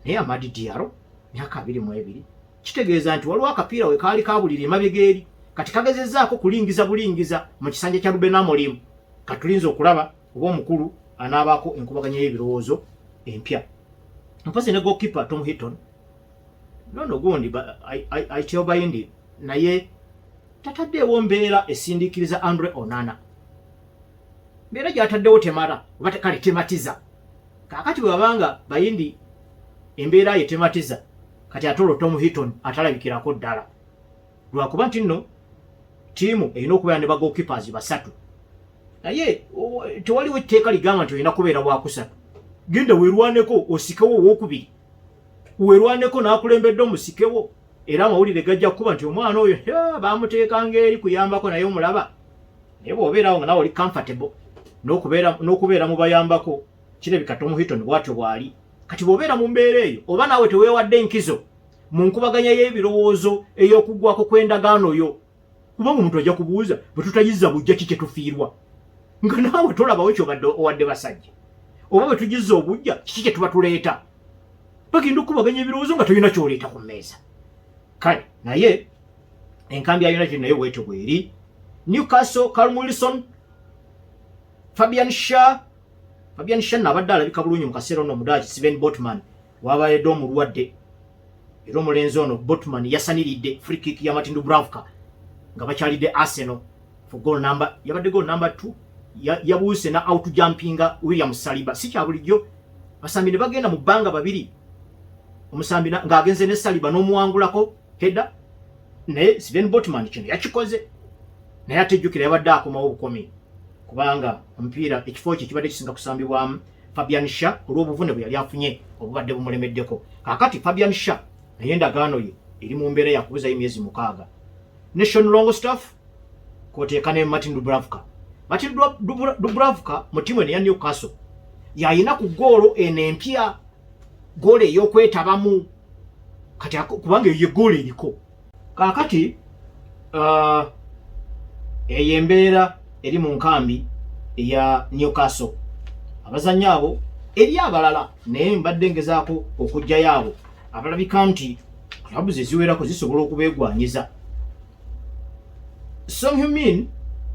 Naye Amad Diallo myaka 22, kitegeeza nti waliwo akapiira we kaali kabulira emabega eri, kati kagezezzaako kulingiza bulingiza mu kisanja kya Ruben Amorim. Katulinze okulaba oba omukulu anaabaako enkubaganya y'ebirowoozo empya. Mpozi ne goalkeeper Tom Heaton nono gundi Altay Bayindir naye tataddeewo mbeera esindiikiriza Andre Onana. Mbeera gy'ataddewo temala oba kale tematiza. Kaakati bwe babanga Bayindi embeera ye tematiza, kati ate olwo Tom Heaton atalabikirako ddala, lwakuba nti nno ttiimu erina okubeera ne bagoalkeepers basatu, naye tewaliwo etteeka ligamba nti olina kubeera wakusatu. Genda weerwaneko osikewo owokubiri, weerwaneko n'akulembedde omusikewo, era amawulire gajja kukuba nti omwana oyo bamuteekanga eri kuyambako naye omulaba. Naye bw'obeerawo nga nawe oli comfortable n'okubeera mu bayambako, kirabika Tom Heaton bw'atyo bw'ali. Kati bw'obeera mu mbeera eyo, oba naawe teweewadde enkizo mu nkubaganya y'ebirowoozo ey'okuggwako kw'endagaano yo, kubanga omuntu ajja kubuuza, bwe tutayiza bujja ki kye tufiirwa, nga naawe tolabawo kyobadde owadde basajja, oba bwe tugiza obujja kiki kye tuba tuleeta? Bagenda okukubaganya ebirowoozo nga tolina kyoleeta ku mmeeza. Kale naye enkambi ya United nayo bwetyo bweri. Newcastle, Callum Wilson, Fabian Schär. Fabian Schär nabadde alabika bulungi mu kaseera ono Omudaaki Sven Botman wabaledde omulwadde, era omulenzi ono Botman yasaniridde free kick ya Martin Dubravka nga bakyalidde Arsenal for goal number, yabadde goal number 2. Yabuuse na out jumpinga William Saliba. Si kya bulijjo basambi ne bagenda mu bbanga babiri, omusambi ng'agenze ne Saliba n'omuwangulako header, naye Sven Botman kino yakikoze. Naye ate jjukira yabadde akomawo bukomi, kubanga omupiira ekifo kye kibadde kisinga kusambibwamu. Fabian Schar olw'obuvune bwe yali afunye obubadde bumulemeddeko. Kaakati Fabian Schar naye endagaano ye eri mu mbeera yakubuzayo emyezi 6, ne Sean Longstaff kwoteeka ne Martin Dubravka. Martin Dubravka mu ttiimu eno eya Newcastle yayina ku ggoolo eno empya, ggoolo ey'okwetabamu kati, kubanga eyo ye ggoolo eriko kaakati. Eyo embeera eri mu nkambi eya Newcastle. Abazannyi abo eri abalala, naye mbadde ngezaako okuggyayo abo abalabika nti clubs eziwerako zisobola okubeegwanyiza. Son Heung-min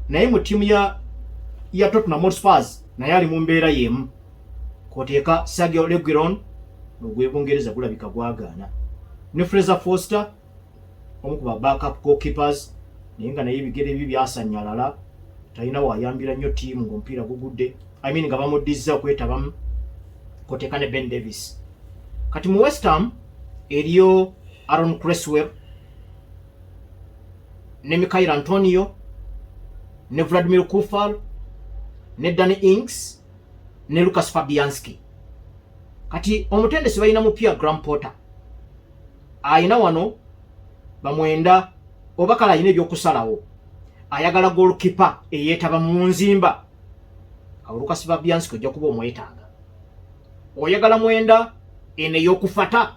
naye mu ttiimu ya Tottenham Hotspurs naye ali mu mbeera y'emu, kwoteeka Sergio Reguilon ogw'e Bungereza gulabika gwagaana, ne Fraser Forster, omu ku ba backup goalkeepers, naye nga naye ebigere bye byasanyalala, talina wayambira nnyo ttiimu ng'omupiira gugudde, I mean nga bamuddizza okwetabamu, kwoteeka ne Ben Davis. Kati mu West Ham eriyo Aaron Cresswell ne Michail Antonio ne Vladimir Coufal ne Danny Ings ne Lucas Fabianski. Kati omutendesi balina mupya, Graham Potter, ayina wano bamwenda oba kale ayina ebyokusalawo. Ayagala goalkeeper eyeetaba mu nzimba. Awo Lucas Fabianski ojja kuba omwetaaga. Oyagala mwenda eno ey'okufata,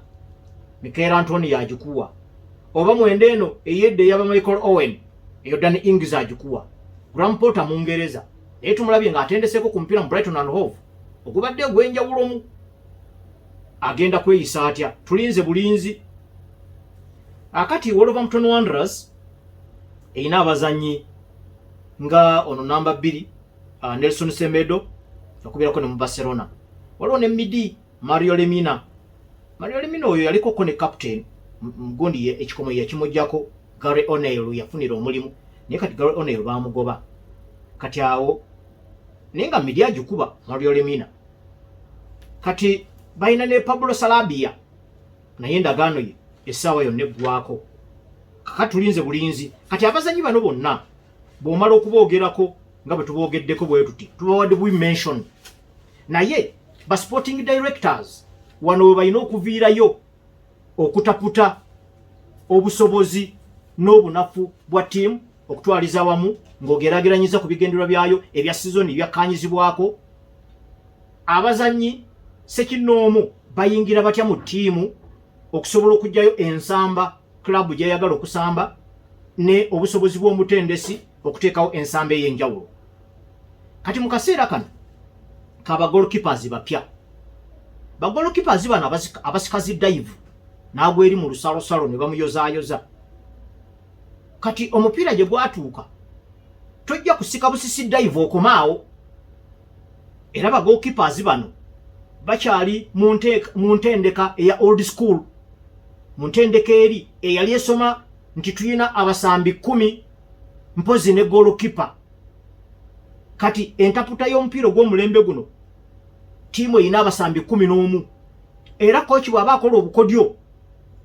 Michail Antonio agikuwa, oba mwenda eno eyedda eyaba Michael Owen, eyo Danny Ings agikuwa. Graham Potter Mungereza, naye tumulabye ng'atendeseko ku mupiira mu Brighton and Hove ogubadde ogw'enjawulomu. Agenda kweyisa atya? Tulinze bulinzi. Akati Wolverhampton Wanderers erina abazannyi nga ono namba 2, Nelson Semedo, yakubirako ne mu Barcelona. Waliwo ne midi Mario Lemina. Mario Lemina oyo yalikoko ne captain mugundi, ekikomo yakimugjako Gary O'Neil, yafunira omulimu, naye kati Gary O'Neil bamugoba. Kati awo naye nga midi agikuba Mario Lemina. Kati balina ne Pablo Sarabia, naye endagaano ye essaawa yonna eggwako. Kakati tulinze bulinzi. Kati abazanyi bano bonna bw'omala okuboogerako nga bwe tuboogeddeko bwe tuti, tubawadde bui mention, naye ba sporting directors wano we balina okuviirayo okutaputa obusobozi n'obunafu bwa ttiimu okutwaliza awamu, ng'ogeraageranyiza ku bigendererwa byayo ebya sizoni ebyakkanyizibwako. Abazannyi sekinnoomu bayingira batya mu ttiimu okusobola okuggyayo ensamba club gy'eyagala okusamba, ne obusobozi bw'omutendesi okuteekawo ensamba ey'enjawulo? Kati mu kaseera kano kaba goalkeepers bapya, ba goalkeepers bano abasikazi dive n'agwa eri mu lusalosalo ne bamuyozaayoza. Kati omupiira gye gwatuuka, tojja kusika busisi dive okomaawo. Era ba goalkeepers bano bakyali mu ntendeka eya old school, mu ntendeka eri eyali esoma nti tulina abasambi 10 mpozi ne goalkeeper. Kati entaputa y'omupiira ogw'omulembe guno, ttiimu erina abasambi 11, era kooki bw'aba akola obukodyo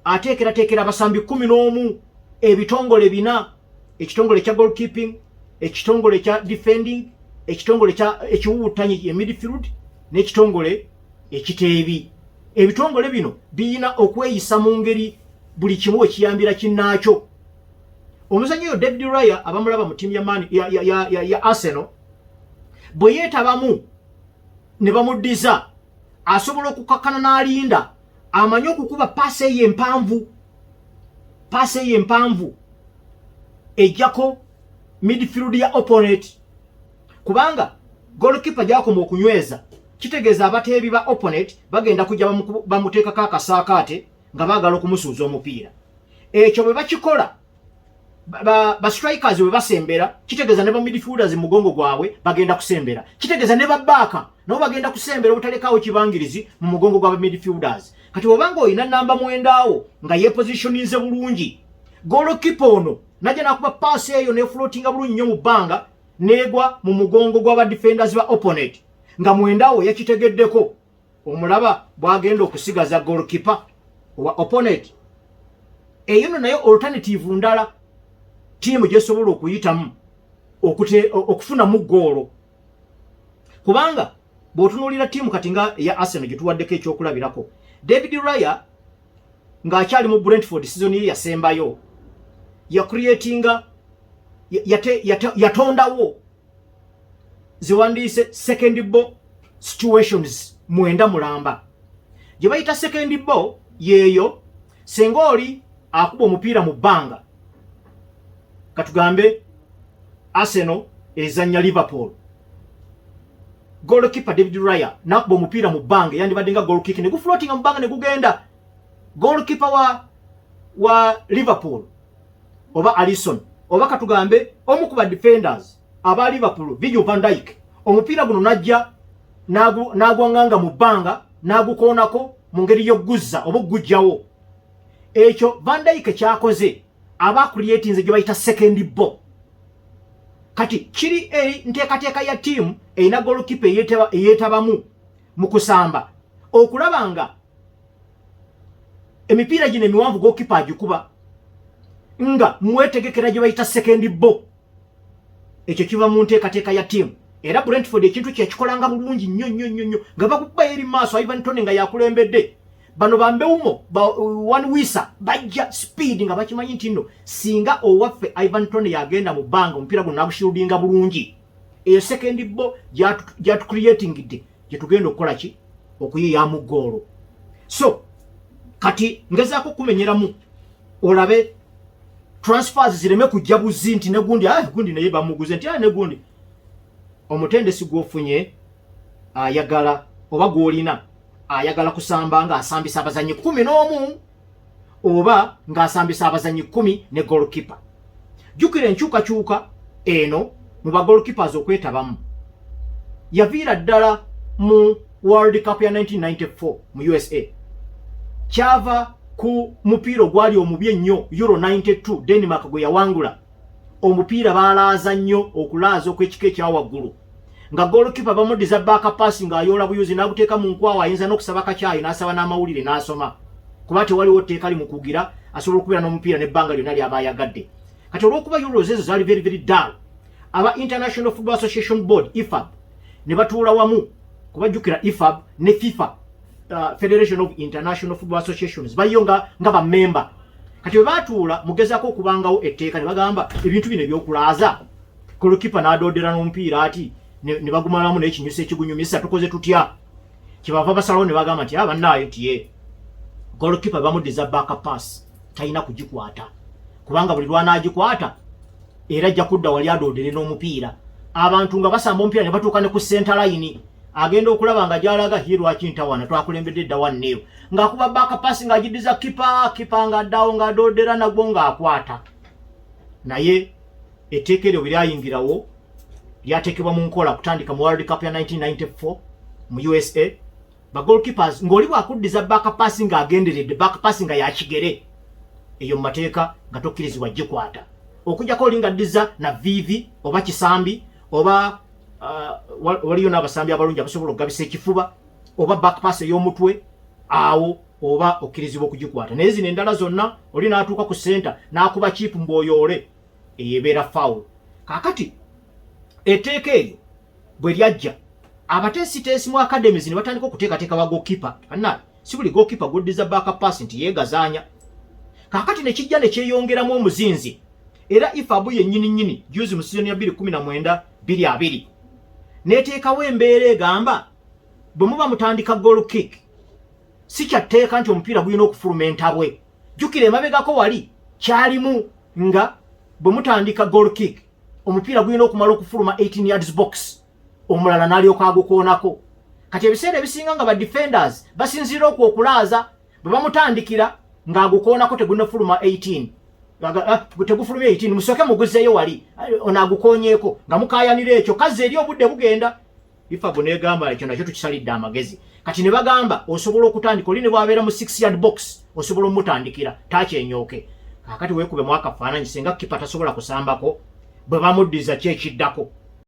ateekerateekera abasambi 11, ebitongole bina: ekitongole ekya goalkeeping, ekitongole ekya defending, ekitongole ekiwuwuttanyi e midfield, n'ekitongole ekiteebi. Ebitongole bino biyina okweyisa mu ngeri buli kimu ekiyambira kinnaakyo. Omuzannyi oyo David Raya, abamulaba mu ttiimu ya Arsenal, bwe yeetabamu ne bamuddiza, asobola okukakkana n'alinda, amanyi okukuba paasi eyo empanvu. Paasi eyo empanvu ejjako midfield ya opponent, kubanga goalkeeper gyakoma okunyweza kitegeeza abateebi ba opponent bagenda kujja bamuteekako akasaakaate nga baagala okumusuuza omupiira. Ekyo bwe bakikola, ba strikers bwe basembera, kitegeeza ne ba midfielders mu mugongo gwabwe bagenda kusembera, kitegeeza ne babaaka nabo bagenda kusembera obutalekaawo kibangirizi mu mugongo gwa ba midfielders. Kati bw'obanga olina namba 9 awo nga yepositioninze bulungi, goalkeeper ono najja nakuba paasi eyo nefloatinga bulungi nnyo mu bbanga, negwa mu mugongo gw'aba defenders ba opponent, nga 9 awo yakitegeddeko. Omulaba bw'agenda okusigaza goalkeeper owa opponent. Eyo no nayo alternative ndala ttiimu gyesobola okuyitamu okufunamu goolo, kubanga Bw'otunuulira ttiimu kati nga eya Arsenal gye tuwaddeko ekyokulabirako, David Raya ng'akyali mu Brentford, season ye yasembayo, yacreatinga, yatondawo ziwandiise second ball situations 9 mulamba. Gye bayita second ball yeeyo senga oli akuba omupiira mu bbanga. Katugambe Arsenal ezannya Liverpool, goalkeeper David Raya nakuba omupiira mu bbanga, yandibadde nga goal kick, ne gufloatinga mu bbanga ne gugenda. Goalkeeper wa Liverpool oba Alisson, oba katugambe omu ku ba defenders aba Liverpool, Virgil van Dijk, omupiira guno najja n'agwanganga mu bbanga n'agukoonako mu ngeri y'okuguzza oba okugujjawo. Ekyo Van Dijk kyakoze aba creatinze gye bayita second ball. Kati kiri eri nteekateeka ya ttiimu erina goalkeeper eyeetabamu mu kusamba okulaba nga emipiira gino emiwanvu goalkeeper agikuba nga mwetegekera gye bayita second ball. Ekyo kiva mu nteekateeka ya ttiimu, era Brentford ekintu kyekikolanga bulungi nnyo nnyo nnyo nnyo, nga bakuba eri maaso, Ivan Toney nga yakulembedde, bano ba Mbeumo, ba Yoane Wissa bajja speed, nga bakimanyi nti nno singa owaffe Ivan Toney yagenda mu bbanga, omupiira guno nagushieldinga bulungi, eyo second ball gyatucreatingidde gyetugenda okukola ki? Okuyiyamu goolo. So kati ngezaako okumenyeramu olabe transfers zireme kujja buzi nti negundi, ah, gundi naye bamuguze, nti ah, negundi. Omutendesi gw'ofunye ayagala oba gw'olina ayagala kusamba ng'asambisa abazanyi 11 oba ng'asambisa abazanyi 10 ne goalkeeper. Jjukira enkyukakyuka eno mu ba goalkeepers okwetabamu yaviira ddala mu World Cup ya 1994 mu USA. Kyava ku mupiira ogwali omubi ennyo, Euro 92, Denmark gwe yawangula. Omupiira baalaaza nnyo, okulaaza okw'ekika ekyawaggulu, nga goalkeeper bamuddiza back pass ng'ayoola buyuzi n'aguteeka mu nkwawa, ayinza n'okusaba kacyayi n'asaba n'amawulire n'asoma, kuba tewaliwo tteeka limukugira, asobola okubeera n'omupiira n'ebbanga lyonna ly'aba ayagadde. Kati olw'okuba Euros ezo zaali very very dull, aba International Football Association Board, IFAB, ne batuula wamu, kubajjukira IFAB ne FIFA, Federation of International Football Associations, baliyo nga bamemba. Kati bwe batuula mugezaako okubangawo etteeka, ne bagamba ebintu bino ebyokulaaza, goalkeeper n'adoodera n'omupiira ati ne bagumalamu n'ekinyusa ekigunyumisa, tukoze tutya? Kyebava basalawo ne bagamba nti abannaayo nti ye goalkeeper bamuddiza back pass talina kugikwata, kubanga buli lw'anaagikwata era ajja kudda wali adoodere n'omupiira. Abantu nga basamba omupiira ne batuuka ne ku center line, agenda okulaba nga gyalaga hi, lwaki ntawana? Twakulembedde dda 1-0, ng'akuba back pass ng'agiddiza kipa, kipa ng'addawo ng'adoodera nagwo ng'akwata. Naye etteeka eryo bwe lyayingirawo, lyateekebwa mu nkola kutandika mu World Cup ya 1994 mu USA. Ba goalkeepers ng'oli bwakuddiza back pass ng'agenderedde back pass nga yakigere, eyo mu mateeka nga tokkirizibwa gikwata, okujjako oli ng'addiza na viivi oba kisambi oba waliyo n'abasambi abalungi abasobola okugabisa ekifuba oba back pass ey'omutwe, awo oba okkirizibwa okugikwata. Naye zino endala zonna, oli n'atuuka ku center n'akuba chip mbw'oyoole, eyo ebeera foul. Kaakati etteeka eryo bwe lyajja, abateesiteesi mu academies ne batandika okuteekateeka ba goalkeeper. Banna, si buli goalkeeper gw'oddiza back pass nti yeegazaanya. Kaakati ne kijja ne kyeyongeramu omuzinzi, era IFAB yennyini nnyini juzi mu season ya 2019 2020 n'eteekawo embeera egamba bwe muba mutandika goal kick, si kyatteeka nti omupiira gulina okufuluma entabwe. Jjukira emabegako wali kyalimu nga bwe mutandika goal kick, omupiira gulina okumala okufuluma 18 yards box, omulala n'alyoka agukoonako. Kati ebiseera ebisinga nga ba defenders basinziira okwo okulaaza, bwe bamutandikira ng'agukoonako tegunafuluma 18, tegufulumya 18, musooke muguzeeyo wali, ono agukoonyeeko, nga mukayanira ekyo kazza eri, obudde bugenda. IFAB negamba ekyo nakyo tukisalidde amagezi. Kati ne bagamba osobola okutandika oli ne bwabeera mu 6 yard box, osobola omutandikira takyenyooke. Kakati weekubemu akafaananyi, singa kipa tasobola kusambako, bwe bamuddiza ki ekiddako?